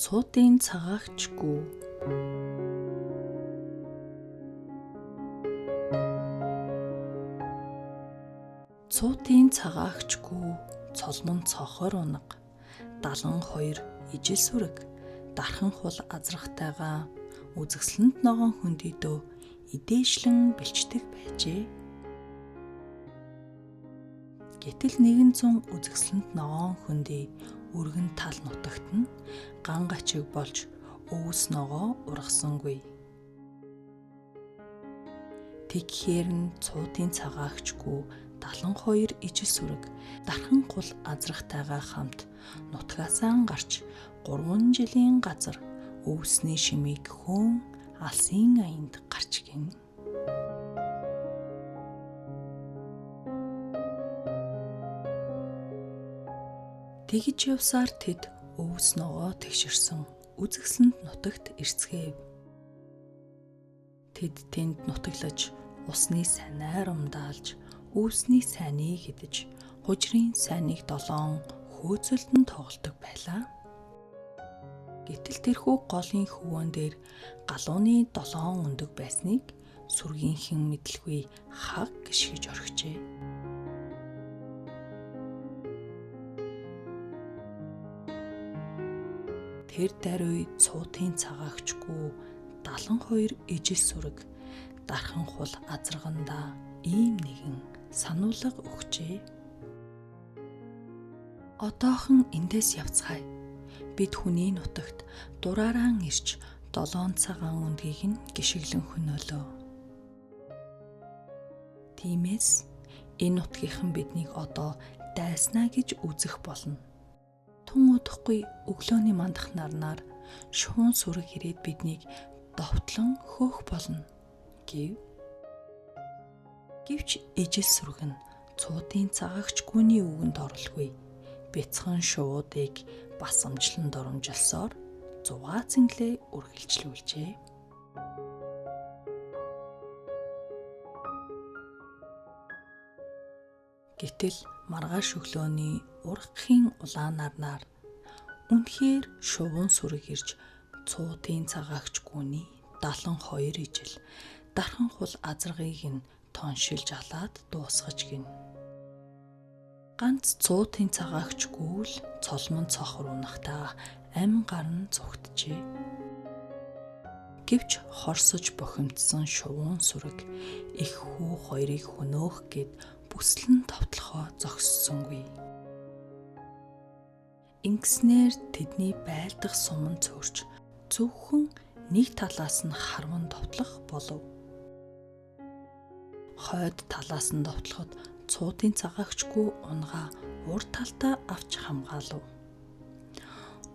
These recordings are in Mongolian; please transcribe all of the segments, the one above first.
Цуутын цагаагч гүү. Цуутын цагаагч гүү цолмон цохор унаг 72 ижил сүрэг дархан хул азрахтайгаа үзэсгэлэнт ногоон хөндийдөө идээшлэн бэлчдэг байжээ. Гэтэл нэгэн зун үзэсгэлэнт ногоон хөндий өргөн тал нутагт нь ган гачиг болж өвс ногоо ургасангүй. Тэгхээр нь цуудын цагаагч гүү 72 ижил сүрэг дархан гул азрахтайгаа хамт нутгаасаа гарч 3 жилийн газар өвсний шимийг хөөн алсын аянд гарч гин. Тэгж явсаар тэд өвс ногоо тэгшэрсэн үзэсгэлэнт нутагт ирцгээв. Тэд тэнд нутаглаж усны санаар умдаалж өвсний сайныг идэж хужрын сайныг долоон хөөцөлдөн тоглодог байлаа. Гэтэл тэрхүү голын хөвөөн дээр галууны долоон өндөг байсныг сүргийнхэн мэдлгүй хаг гიშгэж орхижээ. Тэр даруй цуутын цагаагч гүү 72 ижил сүрэг дархан хул азаргандаа ийм нэгэн сануулга өгчээ. Одоохон эндээс явцгаая. Бид хүний нутагт дураараа ирж 7 цагаан өндгийг нь гიშгэлэн хөнөөлөө. Тиймээс энэ нутгийнхан биднийг одоо дайснаа гэж үзэх болно. Тун удахгүй өглөөний мандах нарнаар шуун сүрэг ирээд биднийг довтлон хөөх болно гэв. Гэвч ижил сүрэг нь цуудын цагаагч гүний үгэнд орлогүй. Бяцхан шувуудыг басамжлан доромжилсоор зугаа цэнгэлээ үргэлжлүүлжээ. Гэтэл маргааш өглөөний ургахын улаан нарнаар үнэхээр шувуун сүрэг ирж цуутын цагаагч гүний 72 ижил дархан хул азаргыг нь тоншилж алаад дуусгаж гин. Ганц цуутын цагаагч гүүл цолмон цохор унахтаа ам гарн зүгтжээ. Гэвч хорсож бохимдсон шувуун сүрэг их хүү хоёрыг хөнөөх гээд бүслэн товтлохоо зогссонгүй. Ингэснээр тэдний байлдах сум нь цөөрч зөвхөн нэг талаас нь харван товтлох болов. Хойд талаас нь довтлоход цуудын цагаагчгүй унгаа урд талдаа авч хамгаалав.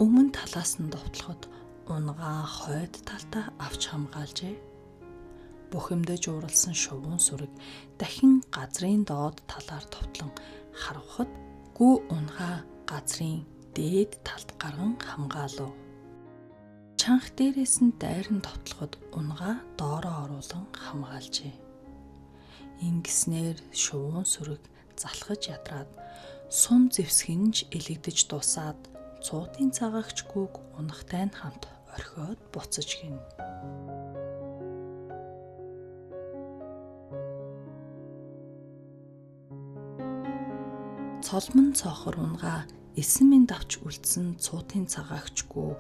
Өмнө талаас нь довтлоход унгаа хойд талдаа авч хамгаалжээ. Бухимдаж ууралсан шувуун сүрэг дахин газрын доод талаар товтлон харвахад гүү унгаа газрын дээд талд гарган хамгаалав. Чанх дээрээс нь дайран товтлоход унгаа доороо оруулан хамгаалжээ. Ингэснээр шувуун сүрэг залхаж ядраад сум зэвсгэнж элэгдэж дуусаад цуудын цагаагч гүүг унахтай нь хамт орхиод буцаж гин. Цолмон цоохор унгаа эсэн минь давч үлдсэн цуутын цагаагч гүү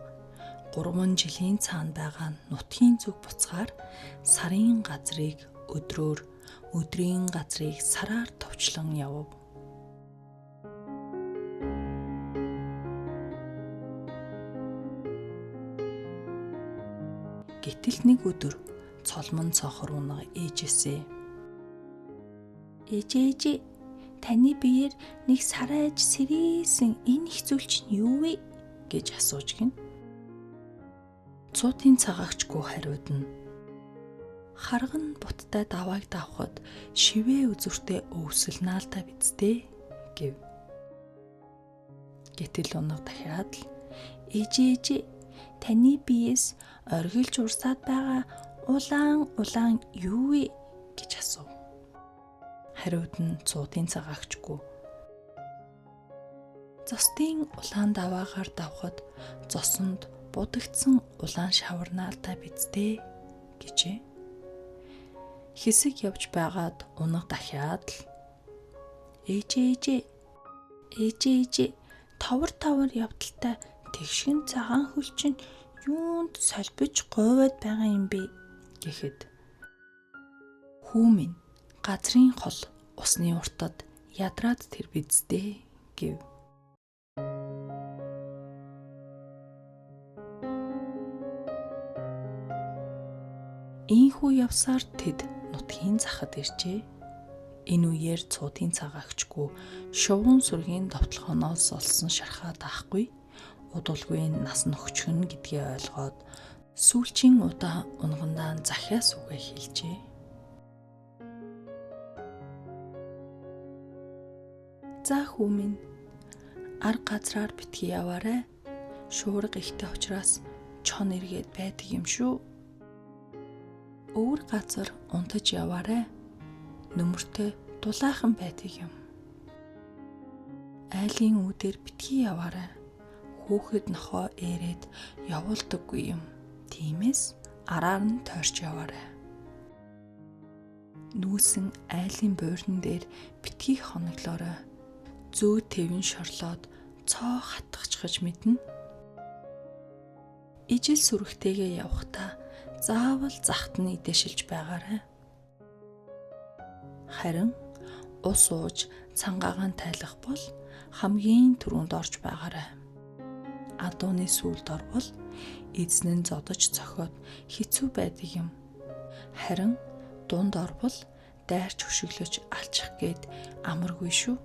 3 жилийн цаана байгаа нутгийн зүг буцгаар сарын газрыг өдрөөр өдрийн газрыг сараар товчлон явв. Гэтэл нэг өдөр цолмон цоохор унага ээжээсээ Ээжээ таны биеэр нэг сарайж сэрээсэн энэ их зүйл чинь юу вэ гэж асууж гин. Цуутын цагаагч гүү хариуд нь харган буттай давааг давхад шивээ үзүртэй өвсөлнаалтай бидтэй гэв. Гэтэл унаг дахиад л ээжээ таны биеэс оргилж урсаад байгаа улаан улаан юу вэ гэж асуув. Хариуд нь цуудын цагаагч гүү. Зостын улаан даваагаар давхад зосонд будагдсан улаан шаварнаа л та биз дээ гэжээ. Хэсэг явж байгаад унаг дахиад л ээжээ ээжээ ээжээ ээжээ товор товор явдалтай тэгшгэн цагаан хөл чинь юунд солбиж гуйваад байгаа юм бэ гэхэд хүү минь газрын хол усны уртад ядраад тэр биз дээ гэв. Ийхүү явсаар тэд нутгийн захад иржээ. Энэ үеэр цуудын цагаагчгүй шувуун сүргийн довтлогооноос олсон шархаа даахгүй удулгүй нас нөхчгөн гэдгээ ойлгоод сүүлчийн удаа унгандаа захиас үгээ хэлжээ. За хүү минь ар газраар битгий яваарай. Шуурга ихтэй учраас чон эргээд байдаг юм шүү. Өвөр газар унтаж яваарай. Нөмөртэй дулаахан байдаг юм. Айлын үүдээр битгий яваарай. Хүүхэд нохоо ээрээд явуулдаггүй юм. Тиймээс араар нь тойрч яваарай. Нүүсэн айлын буурн дээр битгий хоноглоорой. Зөө тэвэн шорлоод цоо хатгachгаж мэднэ. Ижил сүрэгтэйгээ явхдаа заавал захт нь идэшилж байгаарай. Харин ус ууж цангаагаан тайлах бол хамгийн түрүүнд орж байгаарай. Адууны сүүлд орвол эзэн нь зодож цохиод хэцүү байдаг юм. Харин дунд орвол дайрч хөшөглөж алчих гээд амаргүй шүү.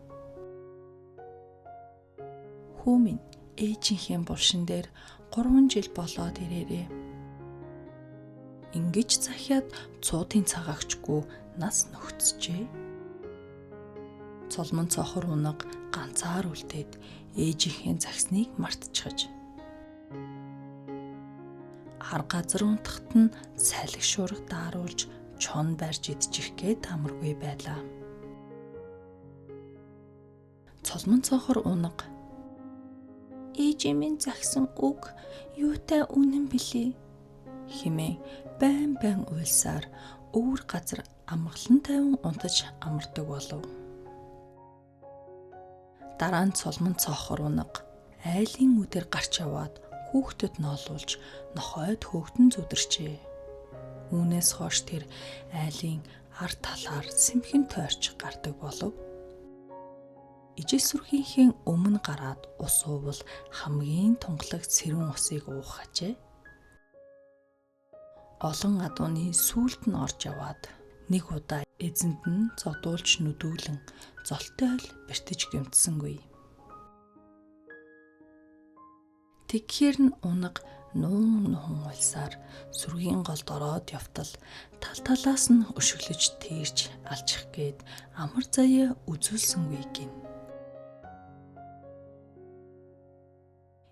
Хүү минь ээжийнхээ булшин дээр 3 жил болоод ирээрээ. Ингэж захиад цуудын цагаагчгүй нас нөхцжээ. Цолмон цохор унаг ганцаар үлдээд ээжийнхээ загсныг мартчихаж. Ар газар унтахад нь салхи шуурга дааруулж чон барьж идчих гээд амаргүй байлаа. Цолмон цохор унаг ээжийн минь загсан үг юутай үнэн бэлээ хэмээн байн байн уйлсаар өвөр газар амгалан тайван унтаж амардаг болов. Дараа нь цолмон цоохор унаг айлын үдээр гарч яваад хүүхдэд ноолуулж нохойд хөөгдөн зүдэрчээ. Үүнээс хойш тэр айлын ар талаар сэмхэн тойрч гардаг болов. Ижил сүрхийнхээ өмнө гараад ус уувал хамгийн тунгалаг сэрүүн усыг уух ажээ. Олон адууны сүүлд нь орж яваад нэг удаа эзэнд нь зодуулж нүдүүлэн золтой л бэртэж гэмтсэнгүй. Тэгхээр нь унаг нуун нухан улсаар сүргийн голд ороод явтал тал талаас нь өшөглөж тэрж алчих гээд амар заяа үзүүлсэнгүй гин.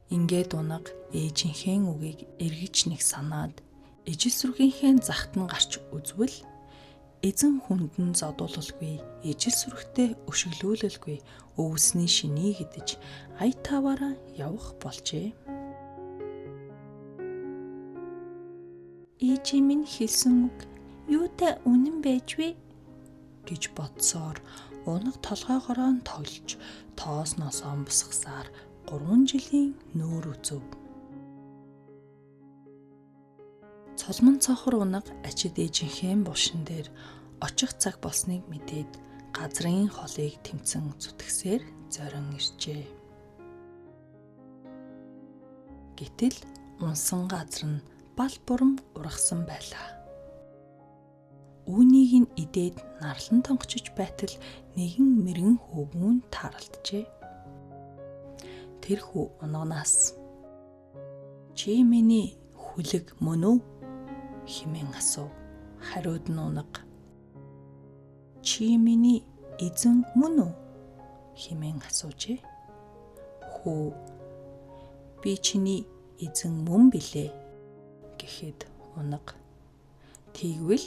Ингээд унаг ээжийнхээ үгийг эргэж нэг санаад ижил сүргийнхээ захт нь гарч үзвэл эзэн хүнд нь зодуулалгүй, ижил сүрэгтэй өшөглүүлэлгүй өвсний шинийг идэж ая таваараа явах болжээ. Ээжийн минь хэлсэн үг юутай үнэн байж вэ гэж бодсоор унаг толгойгороо нь тоглож тоосноосоо босгосаар 3 жилийн нүүр үзв. Цолмон цоохор унаг ачид ээжийнхээ булшин дээр очих цаг болсныг мэдээд газрын холыг тэмцэн зүтгсээр зорин иржээ. Гэтэл унсан газар нь бал бурам ургасан байлаа. Үүнийг нь идээд нарлан тонгочж байтал нэгэн мэрэгэн хөвгүүн тааралджээ. Тэр хүү унганаас "Чи миний хүлэг мөн үү?" хэмээн асуув. Хариуд нь унаг "Чи миний эзэн мөн үү?" хэмээн асуужээ. Хүү "Би чиний эзэн мөн билээ" гэхэд унаг "Тэгвэл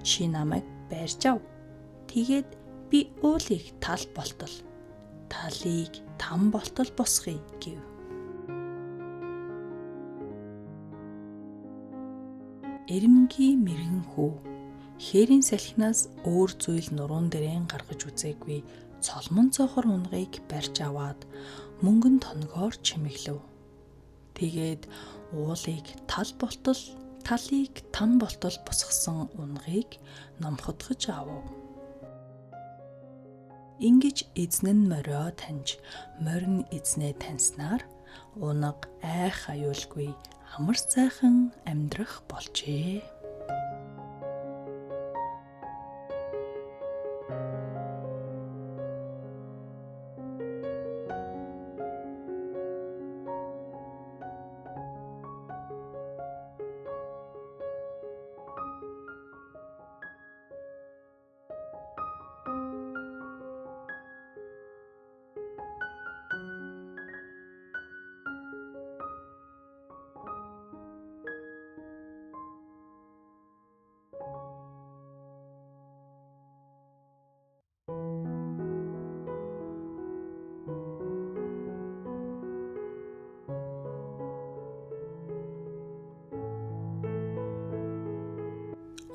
чи намайг байрч ав. Тэгээд би уулыг тал болтол, талыг там болтол босгоё" гэв. Эрэмгийн мэрэгэн хүү хээрийн салхинаас өөр зүйл нуруун дээрэн гаргаж үзээгүй цолмон цоохор унгыг барьж аваад мөнгөн тоногоор чимэглэв. Тэгээд уулыг тал болтол талыг там болтол босгосон унгыг номходгож авав. Ингэж эзэн нь морио таньж, морь нь эзнээ таньснаар унаг айх аюулгүй амар сайхан амьдрах болжээ.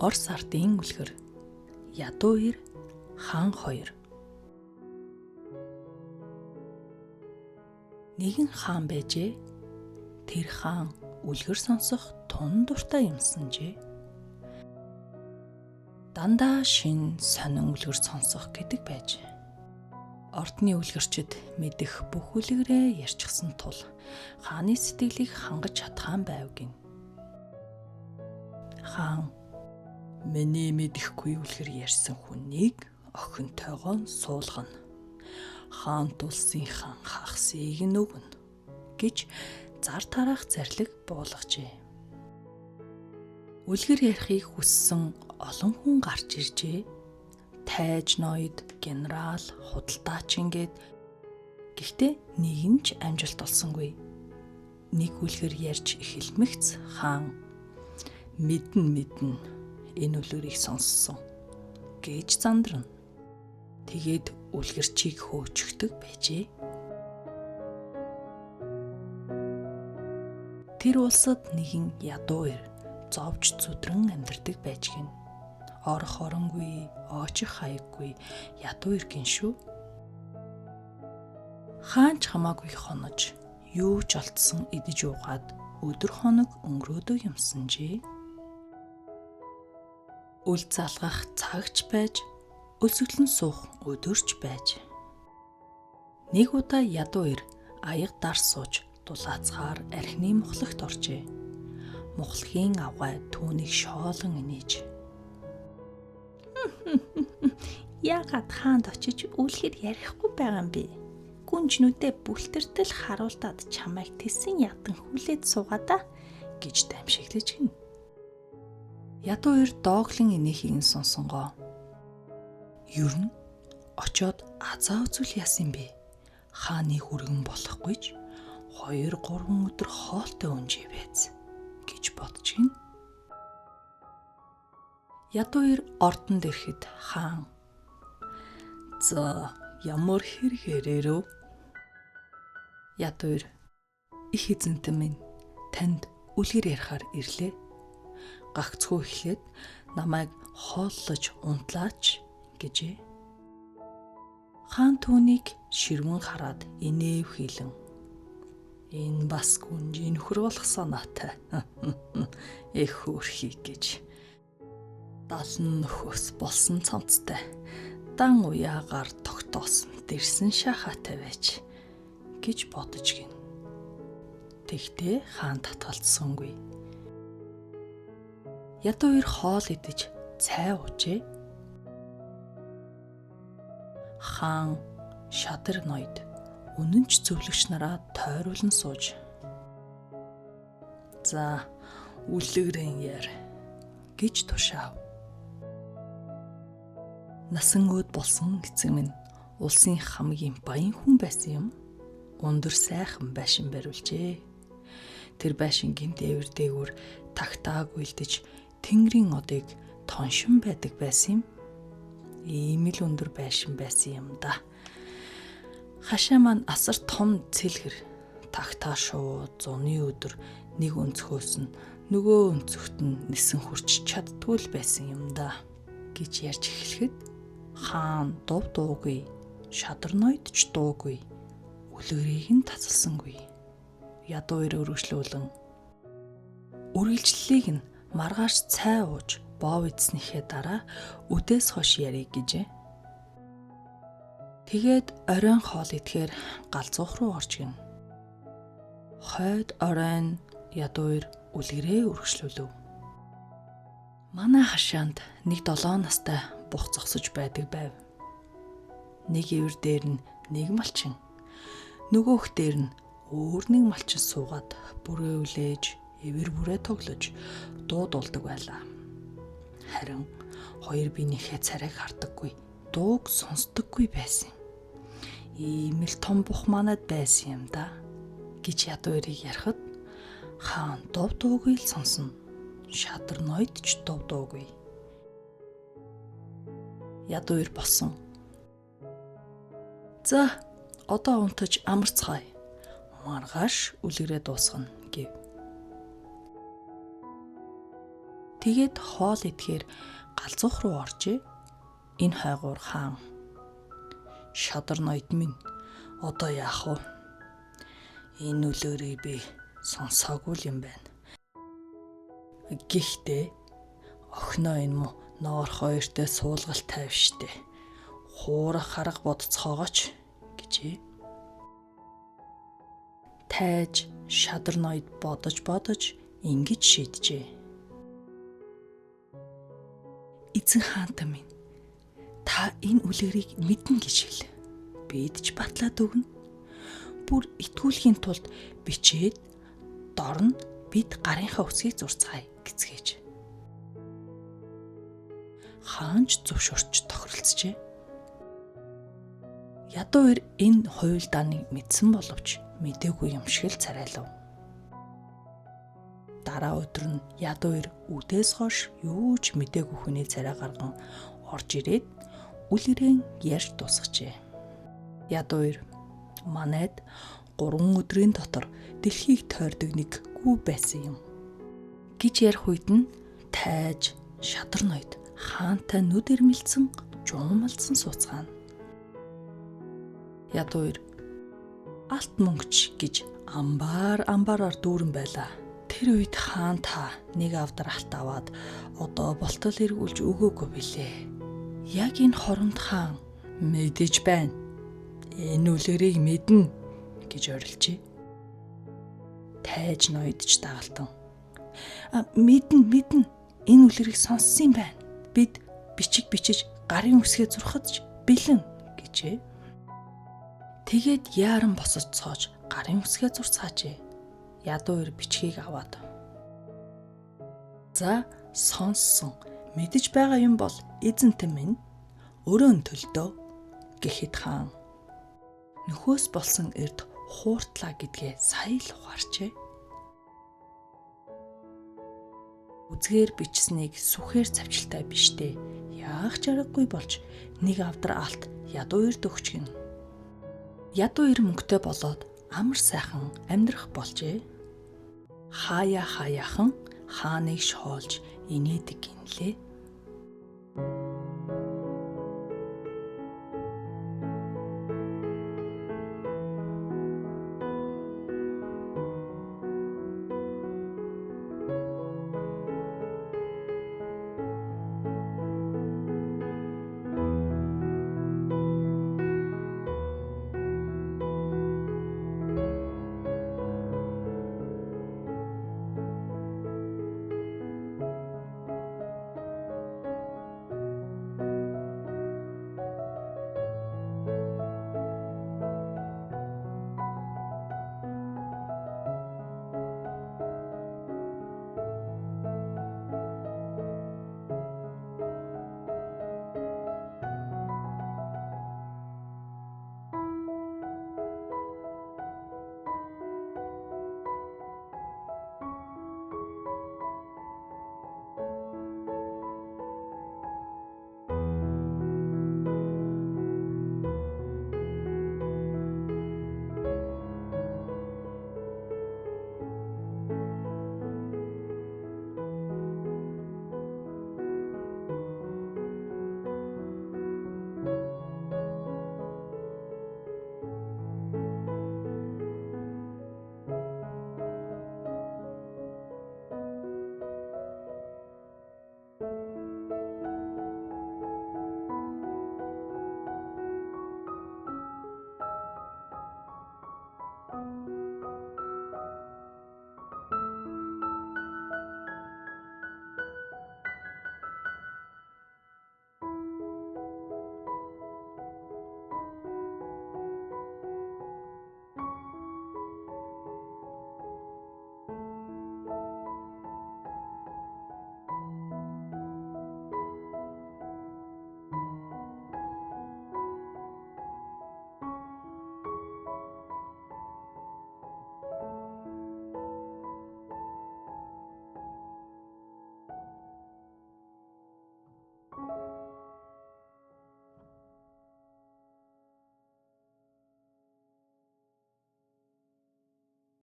Орос ардын үлгэр Ядуу ир хаан хоёр. Нэгэн хаан байжээ. Тэр хаан үлгэр сонсох тун дуртай юмсанжээ. Дандаа шин сонин үлгэр сонсох гэдэг байж. Ордны үлгэрчид мэдэх бүх үлгэрээ ярьчихсан тул хааны сэтгэлийг хангаж чадхаан байв гин. Хаан миний мэдэхгүй үлгэр ярьсан хүнийг охинтойгоо суулгана. Хаант улсын хаан хагасыг нь өгнө гэж зар тараах зарлиг буулгажээ. Үлгэр ярихыг хүссэн олон хүн гарч иржээ. Тайж ноёд, генерал, худалдаач ингээд гэхдээ нэг нь ч амжилт олсонгүй. Нэг үлгэр ярьж эхэлмэгц хаан мэднэ энэ үлгэрийг сонссон гэж зандрна. Тэгээд үлгэрчийг хөөчихдөг байжээ. Тэр улсад нэгэн ядуу ир зовж зүдрэн амьдардаг байж гин. Орох оронгүй, очих хаяггүй ядуу ир гин шүү. Хаан ч хамаагүй хонож, юу ч олдсон идэж уугаад өдөр хоног өнгөрөөдөг юмсанжээ. Үл залгах цагч байж, өлсгөлэн суух өдөрч байж. Нэг удаа ядуу ир аяга дар сууж дулаацгаар архины мухлагт оржээ. Мухлагийн авгай түүнийг шоолон инээж. Яагаад хаанд очиж үлгэр ярихгүй байгаа юм бэ? Гүнжнүүдээ бүлтэртэл харуулдаад чамайг тэсэн ядан хүлээд суугаадаа гэж дамшиглаж гин. Ядуу ир дооглон инээхийг нь сонсонгоо. Ер нь очоод азаа үзүүл яасан бэ? Хааны хүргэн болохгүй ч 2 3 өдөр хоолтой өнжээ байз гэж бодож гин. Ядуу ир ордонд ирэхэд хаан за ямар хэрэг ярив? Ядуу ир их эзэнтэн минь танд үлгэр ярихаар ирлээ. Гагцхүү эхлээд намайг хооллож унтлаач гэжээ. Хаан түүнийг ширвэн хараад инээв хилэн. Энэ бас гүнжийн нөхөр болох санаатай. Эх хөөрхий гэж. Далан нөхөөс болсон цамцтай. Дан уяагаар тогтоосон дэрсэн шахаатай байж гэж бодож гин. Тэгтээ хаан татгалцсангүй. Ядуу ир хоол идэж цай уужээ. Хаан шадар ноёд үнэн ч зөвлөгч нараа тойруулан сууж. За үлгэрэн яар гэж тушаав. Насан өөд болсон эцэг минь улсын хамгийн баян хүн байсан юм. Өндөр сайхан байшин бариулжээ. Тэр байшингийн дээвэр дээгүүр тагтааг уйлдэж тэнгэрийн одыг тоншин байдаг байсан юм. Ийм л өндөр байшин байсан юм да. Хашаа маань асар том цэлгэр тагтаа шуу зуны өдөр нэг өнцгөөс нь Нөгөө өнцөгт нь нисэн хүрч чаддгүй л байсан юм да гэж ярьж эхлэхэд хаан дув дуугүй, шадар ноёд ч дуугүй, үлгэрийг нь тасалсангүй. Ядуу хоёр өргөжлүүлэн үргэлжлэлийг нь маргааш цай ууж боов идснийхээ дараа үдээс хойш ярив гэжээ. Тэгээд оройн хоол идэхээр галзуух руу орж гин. Хойд оройн ядуу хоёр үлгэрээ үргэлжлүүлв. Манай хашаанд нэг 7 настай бух зогсож байдаг байв. Нэг ивэр дээр нь нэг малчин, нөгөөх дээр нь өөр нэг малчин суугаад бүрээ үлээж, ивэр бүрээ тоглож дуудулдаг байлаа. Харин хоёр биенийхээ царайг хардаггүй, дууг сонсдоггүй байсан юм. Ийм л том бух манад байсан юм да гэж ядуу хоёрыг ярихад хаан дув дуугүй л сонсно. Шадар ноёд ч дув дуугүй. Ядуу хоёр болсон. За одоо унтаж амарцгаая. Маргааш үлгэрээ дуусгана гэв. Тэгээд хоол идэхээр галзуух руу оржээ. Энэ хайгуур хаан шадар ноёд минь одоо яах вэ? Энэ үлгэрийг би сонсоогүй л юм байна. Гэхдээ охиноо энэ мө ноор хоёртой суулгалт тавь штэ. Хуурах харга бодцоогооч гэжээ. Тайж шадар ноёд бодож бодож ингэж шийджээ. Эзэн хаантай минь, та энэ үлгэрийг мэднэ гэж хэл. Бид ч батлаад өгнө. Бүр итгүүлэхийн тулд бичээд дор нь бид гарынхаа үсгийг зурцгаая гэцгээж. Хаан ч зөвшөөрч тохиролцжээ. Ядуу хоёр энэ хуйлдааныг мэдсэн боловч мдээгүй юм шиг л царайлав. Дараа өдөр нь ядуу хоёр үдээс хойш юу ч мдээгүй хүний царай гарган орж ирээд үлгэрэн ярьж дуусгажээ. Ядуу хоёр манайд 3 өдрийн дотор дэлхийг тойрдог нэг гүү байсан юм гэж ярих үед нь тайж шадар ноёд хаантай нүд ирмэлцэн жуумалцсан сууцгаана. Ядуу хоёр алт мөнгөч гэж амбар амбараар дүүрэн байлаа. Тэр үед хаан та нэг авдар алт аваад одоо болтол эргүүлж өгөөгүй билээ. Яг энэ хоромд хаан мэдэж байна. Энэ үлгэрийг мэднэ гэж орилжээ. Тайж ноёдч дагалтан. Мэднэ. Энэ үлгэрийг сонссон юм байна. Бид бичиг бичиж гарын үсгээ зурхад ч бэлэн гэжээ. Тэгээд яаран босож цоож гарын үсгээ зурцгаажээ. Ядуу хоёр бичгийг аваад. За сонссон мэдэж байгаа юм бол эзэнтэн минь өрөөн төлдөө гэхэд хаан нөхөөс болсон эрд хууртлаа гэдгээ сая л ухаарчээ. Үзгээр бичсэнийг сүхээр цавчилтай биш дээ. Яах ч аргагүй болж нэг авдар алт ядуу хоёрт өгч гин. Ядуу хоёр мөнгөтэй болоод амар сайхан амьдрах болжээ. Хаяа хаяахан хааныг шоолж инээдэг гинлээ.